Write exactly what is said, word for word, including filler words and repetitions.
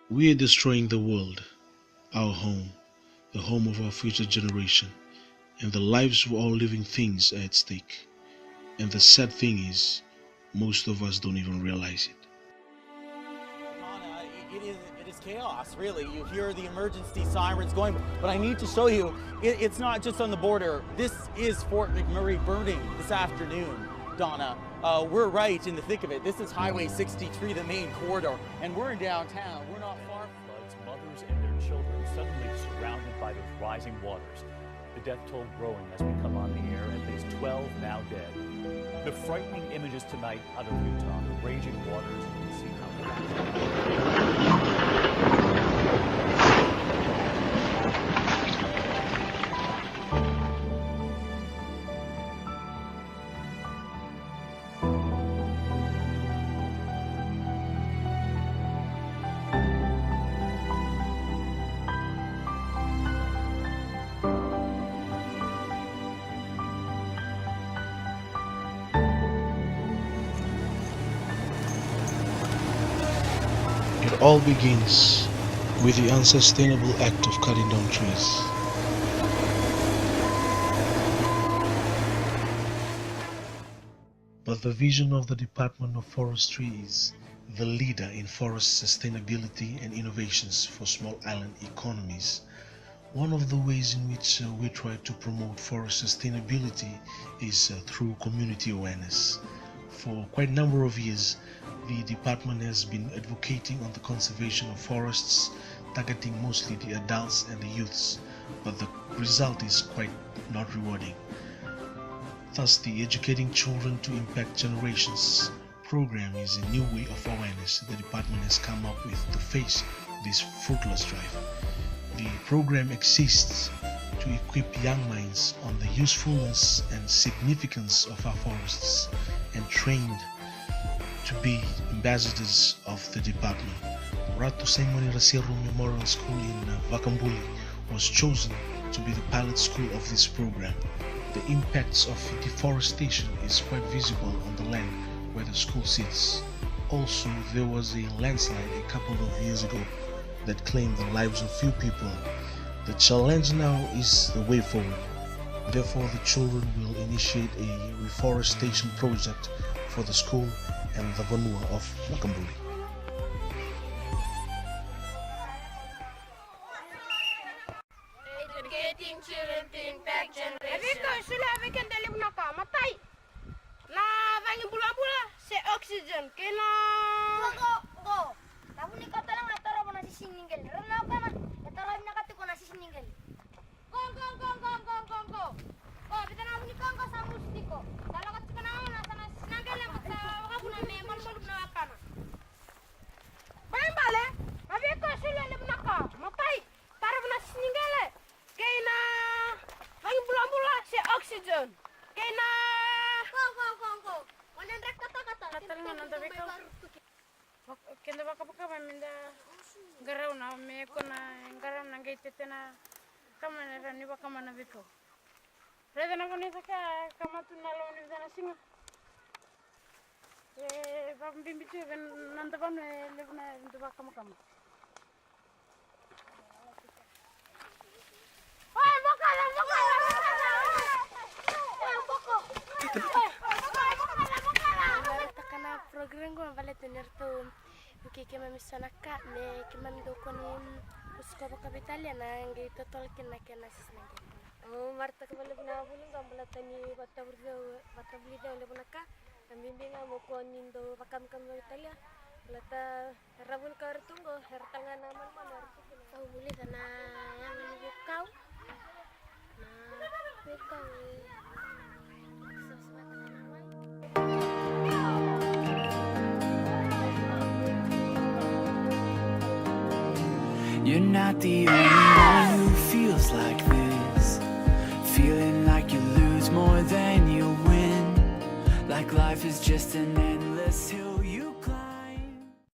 We are destroying the world, our home, the home of our future generation, and the lives of all living things are at stake. And the sad thing is, most of us don't even realize it. Donna, it, it is, it is chaos, really. You hear the emergency sirens going, but I need to show you, it, it's not just on the border. This is Fort McMurray burning this afternoon, Donna. Uh, we're right in the thick of it. This is Highway sixty-three, the main corridor, and we're in downtown. We're not far. Floods, mothers and their children suddenly surrounded by those rising waters. The death toll growing as we come on the air, at least twelve now dead. The frightening images tonight out of Utah, the raging waters, you can see how fast. It all begins with the unsustainable act of cutting down trees. But the vision of the Department of Forestry is the leader in forest sustainability and innovations for small island economies. One of the ways in which, uh, we try to promote forest sustainability is, uh, through community awareness. For quite a number of years, the department has been advocating on the conservation of forests, targeting mostly the adults and the youths, but the result is quite not rewarding. Thus, the Educating Children to Impact Generations program is a new way of awareness the department has come up with to face this fruitless drive. The program exists to equip young minds on the usefulness and significance of our forests and trained to be ambassadors of the department. Ratu Simoni Raseru Memorial School in, uh, Vakabuli was chosen to be the pilot school of this program. The impacts of deforestation is quite visible on the land where the school sits. Also, there was a landslide a couple of years ago that claimed the lives of few people. The challenge now is the way forward. Therefore, the children will initiate a reforestation project for the school and the vanua of Vakabuli. Educating children to impact generation. E vei kau e solia vei keda e levu na ka. Matai, na cagi bulabula se oxygen kei na... Qo, qo, qo. Na vu ni ka tale ga e tarova na sisi ni qele. Rau na wekana e tarova vinaka tiko na sisi ni qele. Qo, qo, qo. Qo, vica na vu ni ka qo sa musu tiko. Sa lako tiko na gauna sa na sisi na qele, sa vakavuna me malumalumu na wekana. Balebale, na veika e solia e levu na ka. Matai, tarova na sisi ni qele kei na cagi bulabula se oxygen kei na... Qo, qo, qo, qo. Mo ni dra katakata. Katakata na noda veika. Keda vakavakava meda qarauna, me ko na qarauna qai tete na kama na rawa ni vakama na veikau. Raica na vanua e caka, kama tu na loma ni vica na siga. E vakabibi tu vei na noda vanua e levu na dau vakamakama. Taka na program qo me baleta ni ratou vukei keimami so na ka me keimami dau kua ni, mm, usuka vakaveitalia na qai totolo kina na kena sisi na qele. Au marataka vakalevu na vuli qo baleta ni vakatavulici au, vakatavulici au levu na ka. Na bibi ga mo kua ni dau vakamakama vakaitalia baleta era vunikau era tu qo, era tale ga na manumanu era tu kina. Au vulica na yaga ni veikau, na veikau e savasava taka na wai. You're not the only one who feels like this, feeling like you lose more than you win, like life is just an endless hill you